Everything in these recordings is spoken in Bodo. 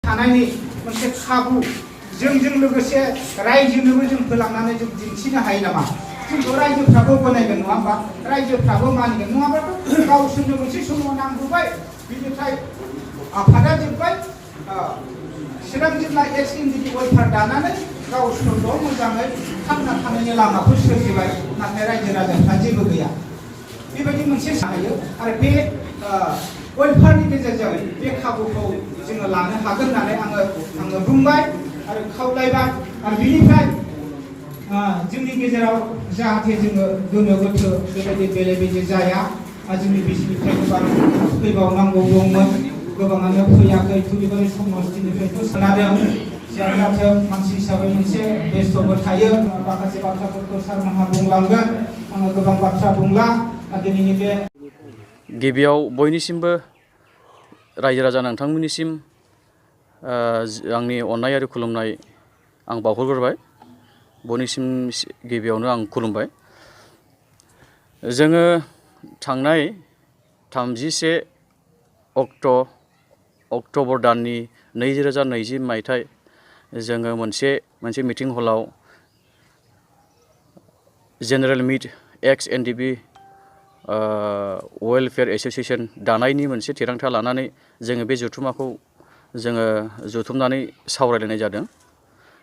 थानायनि मोनसे खाबु जोंजों लोगोसे रायजोनोबो जों होलांनानै जों दिन्थिनो हायो नामा? जोंखौ रायजोफ्राबो गनायगोन नङा होमबा? रायजोफ्राबो मानिगोन नङाबाथ' गावसोरनो मोनसे समाव नांगौबाय बिनिफ्राय आफादा जोब्बाय चिरां जिल्ला एक्स एनडिपि वेलफेयार दानानै गावसोरल' मोजाङै थांना थानायनि लामाखौ सोरजिबाय नाथाय रायजो राजाफ्रा जेबो गैया बेबायदि मोनसे हायो आरो बे वेलफेयारनि गेजेरजों बे खाबुखौ जोङो लानो हागोन होननानै आङो बुंबाय आरो खावलायबाय आरो बिनिफ्राय जोंनि गेजेराव जाहाथे जोङो गोनो गोथो बेबायदि बेले बेजे जाया जोंनि बिसिनिफ्राय गोबां फैबावनांगौ दंमोन गोबाङानो फैयाखै थुलिबारि समष्टिनिफ्रायथ' सोनारदों जाहाथे मानसि हिसाबै मोनसे बेस्थ'बो थायो माखासे बाथ्राफोरखौ सारमोनहा बुंलांगोन आङो गोबां बाथ्रा बुंला दिनैनि बे गिबियाव बयनिसिमबो रायजो राजा नोंथांमोननिसिम आंनि अननाय आरो खुलुमनाय आं बावहरग्रोबाय बयनिसिम गिबियावनो आं खुलुमबाय जोङो थांनाय 31 अक्ट'बर दाननि 2020 मायथाइ जोङो मोनसे meeting हलाव general meet ex NDP welfare association दानायनि मोनसे थिरांथा लानानै जोङो बे जथुम्माखौ जोङो जथुमनानै सावरायलायनाय जादों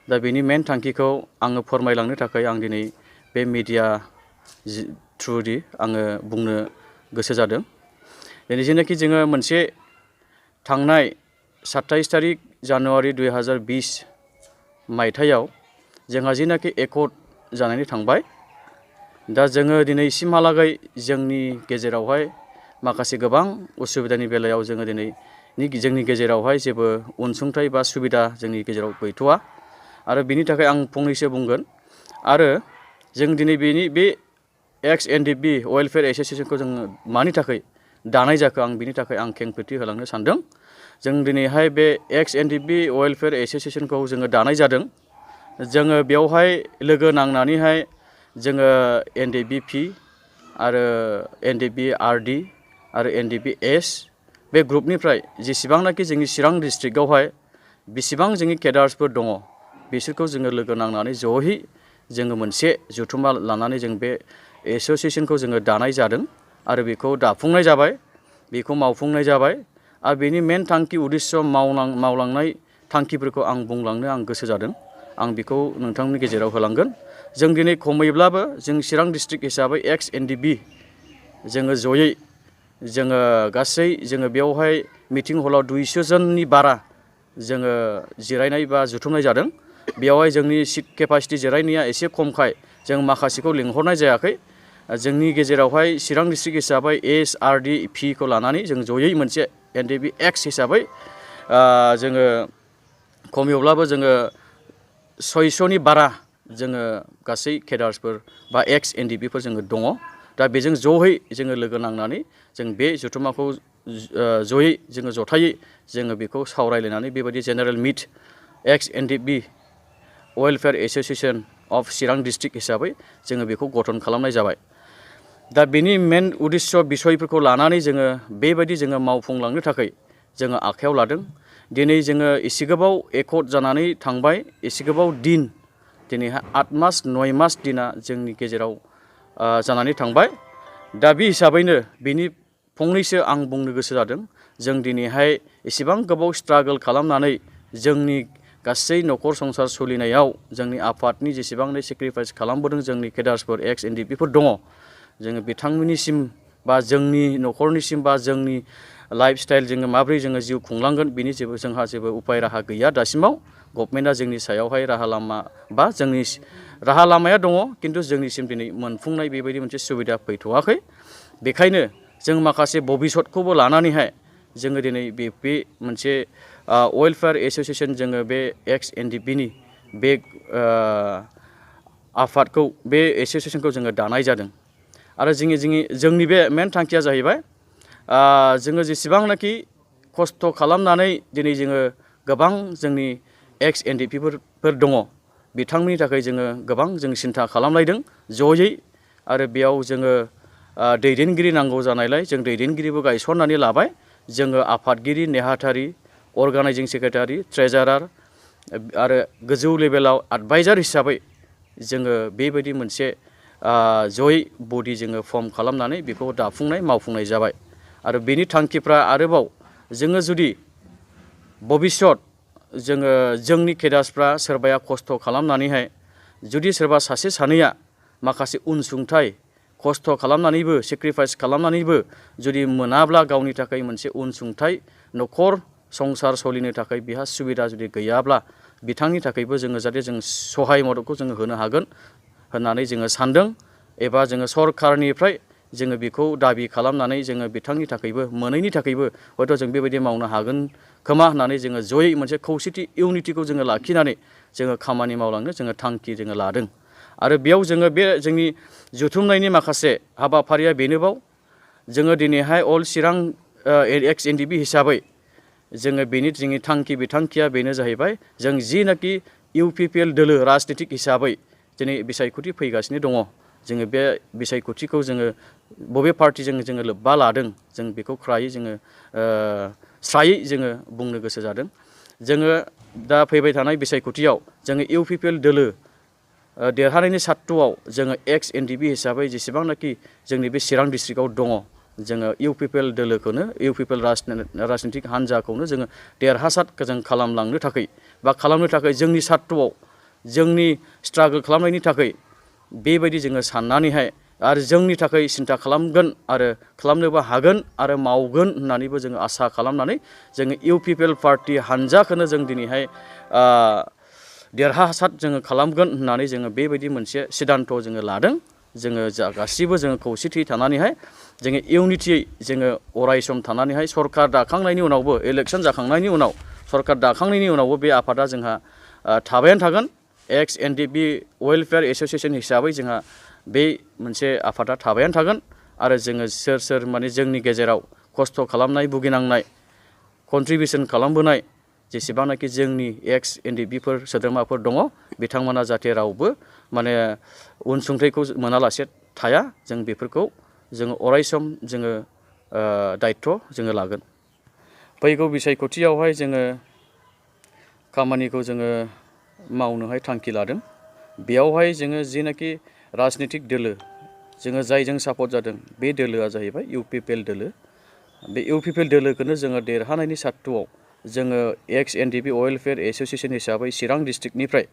दा बेनि मेन थांखिखौ आङो फोरमायलांनो थाखाय आं दिनै बे मिडिया थ्रुयै आङो बुंनो गोसो जादों दिनै जेनाखि जोङो मोनसे थांनाय 27 जानुवारि 2020 मायथाइयाव जोंहा जेनाखि एकर्ड जानानै थांबाय दा जोङो दिनैसिमहालागै जोंनि गेजेरावहाय माखासे गोबां उसुबिदानि बेलायाव जोङो दिनै जोंनि गेजेरावहाय जेबो अनसुंथाइ बा सुबिदा जोंनि गेजेराव गैथ'वा आरो बिनि थाखाय आं फंनैसो बुंगोन आरो जों दिनै बे एक्स एनडिपि वेलफेयार एस'सिएशनखौ जोङो मानि थाखाय दानाय जाखो आं बिनि थाखाय आं खेंफोरथि होलांनो सानदों जों दिनैहाय बे एक्स एनडिपि वेलफेयार एस'सिएशनखौ जोङो दानाय जादों जोङो बेवहाय लोगो नांनानैहाय जोङो एनडिपिपि आरो एनडिपि आरडि आरो एनडिपि एस बे ग्रुपनिफ्राय जेसेबांनाखि जोंनि चिरां डिस्ट्रिक्टआवहाय बेसेबां जोंनि केडार्सफोर दङ बिसोरखौ जोङो लोगो नांनानै जयै जोङो मोनसे जथुम्मा लानानै जों बे एस'सिएशनखौ जोङो दानाय जादों आरो बेखौ दाफुंनाय जाबाय बेखौ मावफुंनाय जाबाय आरो बेनि मेन थांखि उद्देश्य मावलांनाय थांखिफोरखौ आं बुंलांनो आं गोसो जादों आं बेखौ नोंथांमोननि गेजेराव होलांगोन जों दिनै खमैब्लाबो जों चिरां डिस्ट्रिक्ट हिसाबै एक्स एनडिपि जोङो जयै जोङो गासै जोङो बेवहाय मिटिं हलाव 200 जननि बारा जोङो जिरायनाय बा जुथुमनाय जादों बेवहाय जोंनि सिट केपासिटि जिरायनाया एसे खमखाय जों माखासेखौ लिंहरनाय जायाखै जोंनि गेजेरावहाय चिरां डिस्ट्रिक्ट हिसाबै एस आर डि पि खौ लानानै जों जयै मोनसे एनडिपि एक्स हिसाबै जोङो खमैब्लाबो जोङो 600नि बारा जोङो गासै केडार्सफोर बा एक्स एनडिपिफोर जोङो दङ दा बेजों जयै जोङो लोगो नांनानै जों बे जथुम्माखौ जयै जोङो जथायै जोङो बेखौ सावरायलायनानै बेबायदि general meet ex NDP welfare association of Chirang district हिसाबै जोङो बेखौ गठन खालामनाय जाबाय दा बेनि मेन उद्देश्य बिसयफोरखौ लानानै जोङो बेबायदि जोङो मावफुंलांनो थाखाय जोङो आखायाव लादों दिनै जोङो एसे गोबाव एकर्ड जानानै थांबाय एसे गोबाव दिन दिनैहाय 8 मास 9 मास दिना जोंनि गेजेराव जानानै थांबाय दा बे हिसाबैनो बिनि फंनैसो आं बुंनो गोसो जादों जों दिनैहाय एसेबां गोबाव स्ट्रागल खालामनानै जोंनि गासै न'खर संसार सोलिनायाव जोंनि आफादनि जेसेबांनो सेक्रिफाइस खालामबोदों जोंनि केडार्सफोर एक्स एनडिपिफोर दङ जोङो बिथांमोननिसिम बा जोंनि न'खरनिसिम बा जोंनि लाइफ स्टाइल जोङो माबोरै जोङो जिउ खुंलांगोन बिनि जोंहा जेबो उपाय राहा गैया दासिमाव गभर्नमेन्टआ जोंनि सायावहाय राहा लामा बा जोंनि राहा लामाया दङ खिन्थु जोंनिसिम दिनै मोनफुंनाय बेबायदि मोनसे सुबिदा फैथ'वाखै बेखायनो जों माखासे भबिसतखौबो लानानैहाय जोङो दिनै बे मोनसे वेलफेयार एस'सिएशन जोङो बे एक्स एनडिपिनि बे आफादखौ बे एस'सिएशनखौ जोङो दानाय जादों आरो जोंनि बे मेन थांखिया जाहैबाय जोङो जेसेबांनाखि खस्थ' खालामनानै दिनै जोङो गोबां जोंनि एक्स एनडिपिफोर दङ बिथांमोननि थाखाय जोङो गोबां जों सिन्था खालामलायदों जयै आरो बेयाव जोङो दैदेनगिरि नांगौ जानायलाय जों दैदेनगिरिबो गायसननानै लाबाय जोङो आफादगिरि नेहाथारि अर्गानाइजिं सेक्रेटारि ट्रेजारार आरो गोजौ लेभेलाव एडभाइजार हिसाबै जोङो बेबायदि मोनसे जय बडि जोङो फर्म खालामनानै बेखौ दाफुंनाय मावफुंनाय जाबाय आरो बेनि थांखिफ्रा आरोबाव जोङो जुदि भबिष्यत जोङो जोंनि केडार्सफ्रा सोरबाया खस्थ' खालामनानैहाय जुदि सोरबा सासे सानैया माखासे उनसुंथाइ खस्थ' खालामनानैबो सेक्रिफाइस खालामनानैबो जुदि मोनाब्ला गावनि थाखाय मोनसे उनसुंथाइ न'खर संसार सोलिनो थाखाय बिहा सुबिदा जुदि गैयाब्ला बिथांनि थाखायबो जोङो जाहाथे जों सहाय मददखौ जोङो होनो हागोन होननानै जोङो सानदों एबा जोङो सरकारनिफ्राय जोङो बेखौ दाबि खालामनानै जोङो बिथांनि थाखायबो मोनैनि थाखायबो हयथ' जों बेबायदि मावनो हागोन खोमा होननानै जोङो जयै मोनसे खौसेथि इउनिटिखौ जोङो लाखिनानै जोङो खामानि मावलांनो जोङो थांखि जोङो लादों आरो बेयाव जोङो बे जोंनि जुथुमनायनि माखासे हाबाफारिया बेनोबाव जोङो दिनैहाय अल चिरां एक्स एनडिपि हिसाबै जोङो बेनि जोंनि थांखि बिथांखिया बेनो जाहैबाय जों जिनाखि इउपिपिएल दोलो राजनितिक हिसाबै दिनै बिसायख'थि फैगासिनो दङ जोङो बे बिसायख'थिखौ जोङो बबे पार्टिजों जोङो लोब्बा लादों जों बेखौ स्रायै जोङो बुंनो गोसो जादों जोङो दा फैबाय थानाय बिसायख'थियाव जोङो इउपिपिएल दोलो देरहानायनि सात्तुआव जोङो एक्स एनडिपि हिसाबै जेसेबांनाखि जोंनि बे चिरां डिस्ट्रिक्टआव दङ जोङो इउपिपिएल दोलोखौनो इउपिपिएल राजनितिक हान्जाखौनो जोङो देरहासार जों खालामलांनो थाखाय बा खालामनो थाखाय जोंनि सात्तुआव जोंनि स्ट्रागोल खालामनायनि थाखाय बेबायदि जोङो साननानैहाय आरो जोंनि थाखाय सिन्था खालामगोन आरो खालामनोबो हागोन आरो मावगोन होननानैबो जोङो आसा खालामनानै जोङो इउपिपिएल पार्टि हान्जाखौनो जों दिनैहाय देरहासार जोङो खालामगोन होननानै जोङो बेबायदि मोनसे सिद्धान्त जोङो लादों जोङो गासिबो जोङो खौसेथि थानानैहाय जोङो इउनिटियै जोङो अराय सम थानानैहाय सरकार दाखांनायनि उनावबो इलेक्सन जाखांनायनि उनाव सरकार दाखांनायनि उनावबो बे आफादा जोंहा थाबायानो थागोन एक्स एनडिपि वेलफेयार एस'सियेसन हिसाबै जोंहा बे मोनसे आफादा थाबायानो थागोन आरो जोङो सोर माने जोंनि गेजेराव खस्थ' खालामनाय भुगिनांनाय कन्ट्रिबिउसन खालामबोनाय जेसेबांनाखि जोंनि एक्स एनडिपिफोर सोद्रोमाफोर दङ बिथांमोना जाहाथे रावबो माने उनसुंथाइखौ मोनालासे थाया जों बेफोरखौ जोङो अरायसम जोङो दायित्व जोङो लागोन फैगौ बिसायख'थियावहाय जोङो खामानिखौ जोङो मावनोहाय थांखि लादों बेयावहाय जोङो जिनाखि राजनितिक दोलो जोङो जायजों सापर्ट जादों बे दोलोआ जाहैबाय इउपिपिएल दोलो बे इउपिपिएल दोलोखौनो जोङो देरहानायनि सात्तुआव जोङो एक्स एनडिपि वेलफेयार एस'सियेसन हिसाबै चिरां डिस्ट्रिक्टनिफ्राय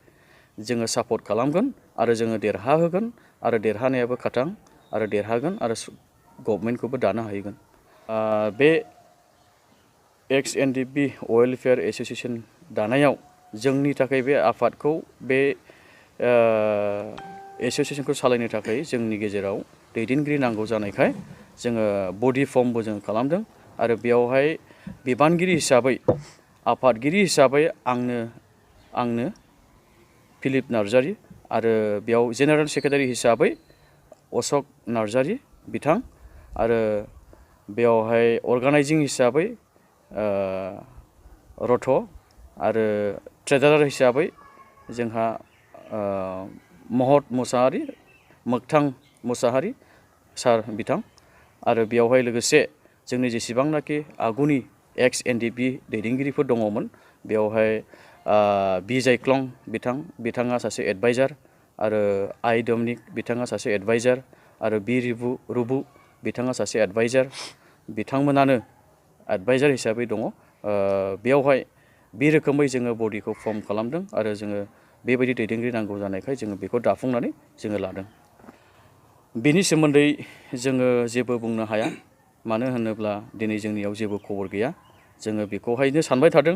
जोङो सापर्ट खालामगोन आरो जोङो देरहाहोगोन आरो देरहानायाबो खाथां आरो देरहागोन आरो गभर्नमेन्टखौबो दानो हाहैगोन बे एक्स एनडिपि वेलफेयार एस'सियेसन दानायाव जोंनि थाखाय बे आफादखौ बे एस'सियेसनखौ सालायनो थाखाय जोंनि गेजेराव दैदेनगिरि नांगौ जानायखाय जोङो बडि फर्मबो जों खालामदों आरो बेयावहाय बिबानगिरि हिसाबै आफादगिरि हिसाबै आंनो फिलिप नार्जारि आरो बेयाव जेनेरेल सेक्रेटारि हिसाबै अशक नार्जारि बिथां आरो बेयावहाय अर्गानाइजिं हिसाबै रथ' आरो ट्रेजारार हिसाबै जोंहा महत मुसाहारि मोगथां मुसाहारि सार बिथां आरो बेयावहाय लोगोसे जोंनि जेसेबांनाखि आगुनि एक्स एनडिपि दैदेनगिरिफोर दङमोन बेयावहाय बि जायख्लं बिथाङा सासे एडभाइजार आरो आइ डमिनिक बिथाङा सासे एडभाइजार आरो बि रुबु बिथाङा सासे एडभाइजार बिथांमोनानो एडभाइजार हिसाबै दङ बेयावहाय बे रोखोमै जोङो बडिखौ फर्म खालामदों आरो जोङो बेबायदि दैदेनगिरि नांगौ जानायखाय जोङो बेखौ दाफुंनानै जोङो लादों बेनि सोमोन्दै जोङो जेबो बुंनो हाया मानो होनोब्ला दिनै जोंनियाव जेबो खबर गैया जोङो बेखौहायनो सानबाय थादों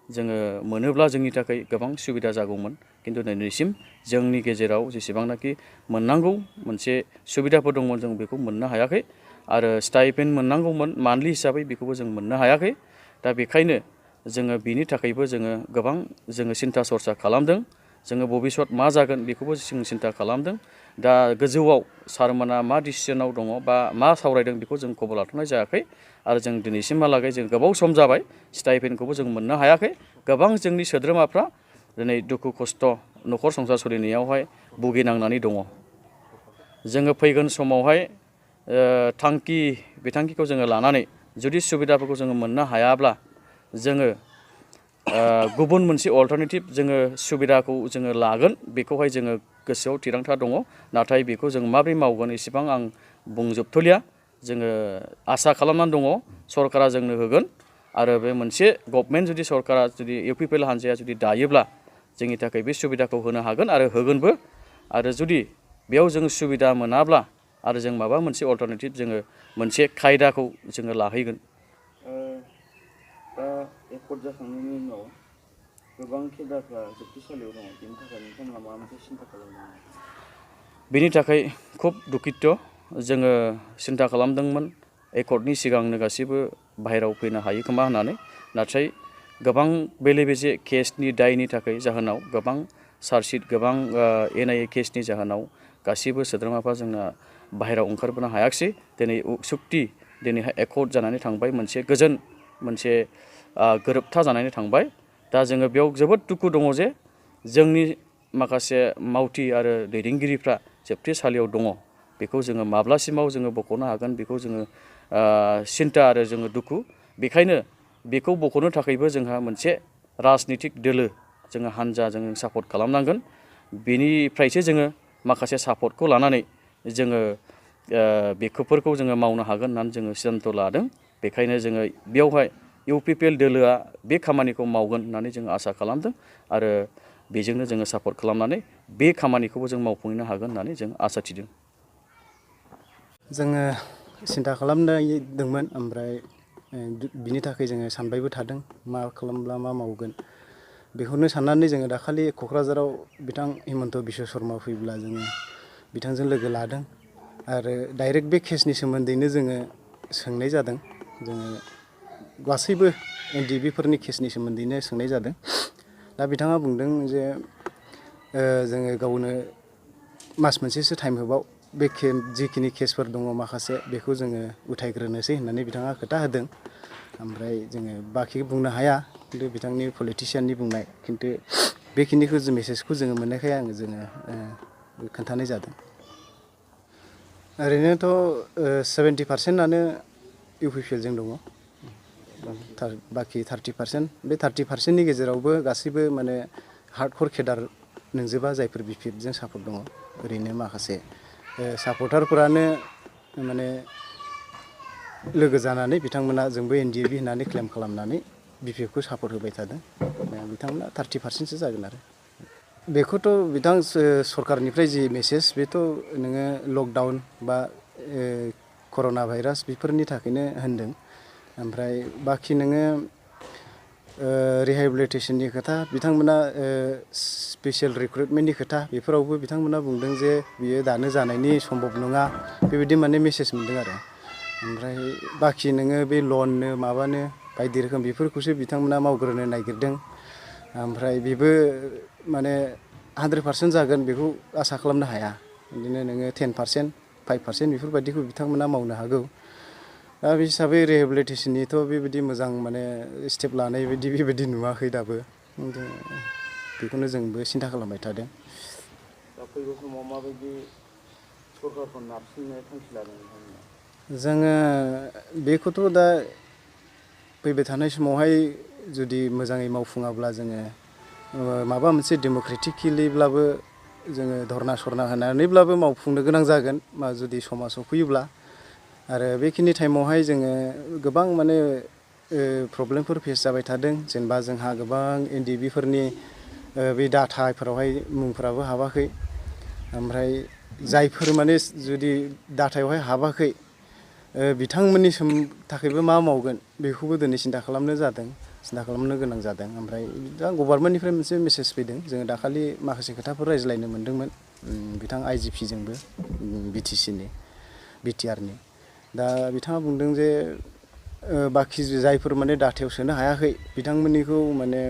जोङो मोनोब्ला जोंनि थाखाय गोबां सुबिदा जागौमोन किन्तु दिनैसिम जोंनि गेजेराव जेसेबांनाखि मोननांगौ मोनसे सुबिदाफोर दंमोन जों बेखौ मोननो हायाखै आरो स्टाइपेन्ड मोननांगौमोन मान्थलि हिसाबै बेखौबो जों मोननो हायाखै दा बेखायनो जोङो बिनि थाखायबो जोङो गोबां जोङो सिन्था सरसा खालामदों जोङो भबिष्यत मा जागोन बेखौबो जों सिन्था खालामदों दा गोजौआव सारमोना मा डिसिसनाव दङ बा मा सावरायदों बेखौ जों खबर लाथ'नाय जायाखै आरो जों दिनैसिमहालागै जों गोबाव सम जाबाय स्टाइपेन्डखौबो जों मोननो हायाखै गोबां जोंनि सोद्रोमाफ्रा दिनै दुखु खस्थ' न'खर संसार सोलिनायावहाय भुगिनांनानै दङ जोङो फैगोन समावहाय बिथांखिखौ जोङो लानानै जुदि सुबिदाफोरखौ जोङो मोननो हायाब्ला जोङो गुबुन मोनसे अल्टारनेटिभ जोङो सुबिदाखौ जोङो लागोन बेखौहाय जोङो गोसोआव थिरांथा दङ नाथाय बेखौ जों माबोरै मावगोन एसेबां आं बुंजोबथ'लिया जोङो आसा खालामनानै दङ सरकारा जोंनो होगोन आरो बे मोनसे गभर्नमेन्ट जुदि सरकारा जुदि UPPL हान्जाया जुदि दायोब्ला जोंनि थाखाय बे सुबिदाखौ होनो हागोन आरो होगोनबो आरो जुदि बेयाव जों सुबिदा मोनाब्ला आरो जों माबा मोनसे अल्टारनेटिभ जोङो मोनसे खायदाखौ जोङो लाहैगोन। दा एकर्ड जाखांनायनि उनाव गोबां खेदाफ्रा जोबथेसालियाव दङ बेनि थाखाय नोंथांमोना माबा मोनसे सिन्था खालामदों? बेनि थाखाय खुब दुखित जोङो सिन्था खालामदोंमोन एकर्डनि सिगांनो गासैबो बाहेरायाव फैनो हायो खोमा होननानै नाथाय गोबां बेले बेजे केसनि दायनि थाखाय जाहोनाव गोबां चार्जशिट गोबां NIA केसनि जाहोनाव गासैबो सोद्रोमाफ्रा जोंना बाहेरायाव ओंखारबोनो हायाखिसै दिनै सुक्ति दिनैहाय एकर्ड जानानै थांबाय मोनसे गोजोन मोनसे गोरोबथा जानानै थांबाय दा जोङो बेयाव जोबोद दुखु दङ जे जोंनि माखासे मावथि आरो दैदेनगिरिफ्रा जोबथेसालियाव दङ बेखौ जोङो माब्लासिमाव जोङो बख'नो हागोन बेखौ जोङो सिन्था आरो जोङो दुखु बेखायनो बेखौ बख'नो थाखायबो जोंहा मोनसे राजनितिक दोलो जोङो हान्जा जों सापर्ट खालामनांगोन बेनिफ्रायसो जोङो माखासे सापर्टखौ लानानै जोङो बेफोरखौ जोङो मावनो हागोन होननानै जोङो सिद्धान्त लादों बेखायनो जोङो बेयावहाय UPPL दोलोआ बे खामानिखौ मावगोन होननानै जों आसा खालामदों आरो बेजोंनो जोङो सापर्ट खालामनानै बे खामानिखौबो जों मावफुंनो हागोन होननानै जों आसा थिदों। जोङो सिन्था खालामदोंमोन ओमफ्राय बिनि थाखाय जोङो सानबायबो थादों मा खालामब्ला मा मावगोन बेखौनो साननानै जोङो दाखालि क'क्राझाराव बिथां हिमन्त बिश्व शर्मा फैब्ला जोङो बिथांजों लोगो लादों आरो डाइरेक्ट बे केसनि सोमोन्दैनो जोङो सोंनाय जादों जोङो गासैबो NDB फोरनि केसनि सोमोन्दैनो सोंनाय जादों दा बिथाङा बुंदों जे जोङो गावनो मास मोनसेसो टाइम होबाव बे जिखिनि केसफोर दङ माखासे बेखौ जोङो उथायग्रोनोसै होननानै बिथाङा खोथा होदों ओमफ्राय जोङो बाखि बुंनो हाया खिन्थु बिथांनि पलिटिसियाननि बुंनाय खिन्थु बेखिनिखौ मेसेजखौ जोङो मोननायखाय जोङो खोन्थानाय जादों। ओरैनोथ' 70%आनो UPPLजों दङ बाखि 30% बे 30%नि गेजेरावबो गासैबो माने हार्डक'र केडार नंजोबा जायफोर BPFजों सापर्ट दङ ओरैनो माखासे सापर्टारफोरानो माने लोगो जानानै बिथांमोना जोंबो NDAB होननानै क्लेम खालामनानै BPFखौ सापर्ट होबाय थादों बिथांमोना 30%सो जागोन आरो बेखौथ' बिथां सरकारनिफ्राय जि मेसेज बेथ' नोङो लकडाउन बा कर'ना भाइरास बेफोरनि थाखायनो होनदों ओमफ्राय बाखि नोङो रिहेबिलिटेसननि खोथा बिथांमोना स्पेसियेल रिक्रुटमेन्टनि खोथा बेफोरावबो बिथांमोना बुंदों जे बियो दानो जानायनि सम्भब नङा बेबायदि माने मेसेज मोनदों आरो ओमफ्राय बाखि नोङो बे लननो माबानो बायदि रोखोम बेफोरखौसो बिथांमोना मावग्रोनो नागिरदों ओमफ्राय बेबो माने 100% जागोन बेखौ आसा खालामनो हाया बिदिनो नोङो 10% 5% बेफोरबायदिखौ बिथांमोना मावनो हागौ दा बे हिसाबै रिहेबिलिटेसननिथ' बेबायदि मोजां माने स्टेप लानाय बायदि बेबायदि नुवाखै दाबो बेखौनो जोंबो सिन्था खालामबाय थादों। दा फैगौ समाव माबायदि सरकारखौ नारसिननो थांखि लादों नोंथांमोना? जोङो बेखौथ' दा फैबाय थानाय समावहाय जुदि मोजाङै मावफुङाब्ला जोङो माबा मोनसे डेम'क्रेटिकेलिब्लाबो जोङो धरना सरना होनानैब्लाबो मावफुंनो गोनां जागोन जुदि समा सफैयोब्ला आरो बेखिनि टाइमावहाय जोङो गोबां माने प्रब्लेमफोर फेस जाबाय थादों जेनेबा जोंहा गोबां NDBफोरनि बे डाटाफोरावहाय मुंफोराबो हाबाखै ओमफ्राय जायफोर माने जुदि डाटायावहाय हाबाखै बिथांमोननि थाखायबो मा मावगोन बेखौबो दिनै सिन्था खालामनो गोनां जादों ओमफ्राय दा गभर्नमेन्टनिफ्राय मोनसे मेसेज फैदों जोङो दाखालि माखासे खोथाफोर रायज्लायनो मोन्दोंमोन बिथां IGPजोंबो BTRनि दा बिथाङा बुंदों जे बाखि जायफोर माने डाटायाव सोनो हायाखै बिथांमोननिखौ माने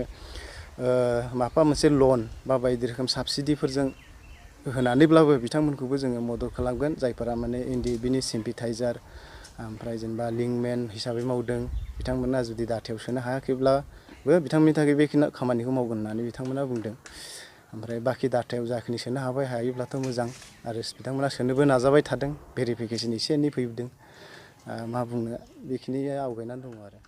माबा मोनसे लन बा बायदि रोखोम साबसिडिफोरजों होनानैब्लाबो बिथांमोनखौबो जोङो मदद खालामगोन जायफोरा माने NDBनि सिम्पेथाइजार ओमफ्राय जेनेबा लिंकमेन हिसाबै मावदों बिथांमोना जुदि डाटायाव सोनो हायाखैब्लाबो बिथांमोननि थाखाय बे खामानिखौ मावगोन होननानै बिथांमोना बुंदों ओमफ्राय बाखि डाटायाव जाखिनि सोनो हायोब्लाथ' मोजां आरो बिथांमोना सोनोबो नाजाबाय थादों भेरिफिकेसन एसे एनै फैदों मा बुंनो बेखिनिया आवगायनानै दङ आरो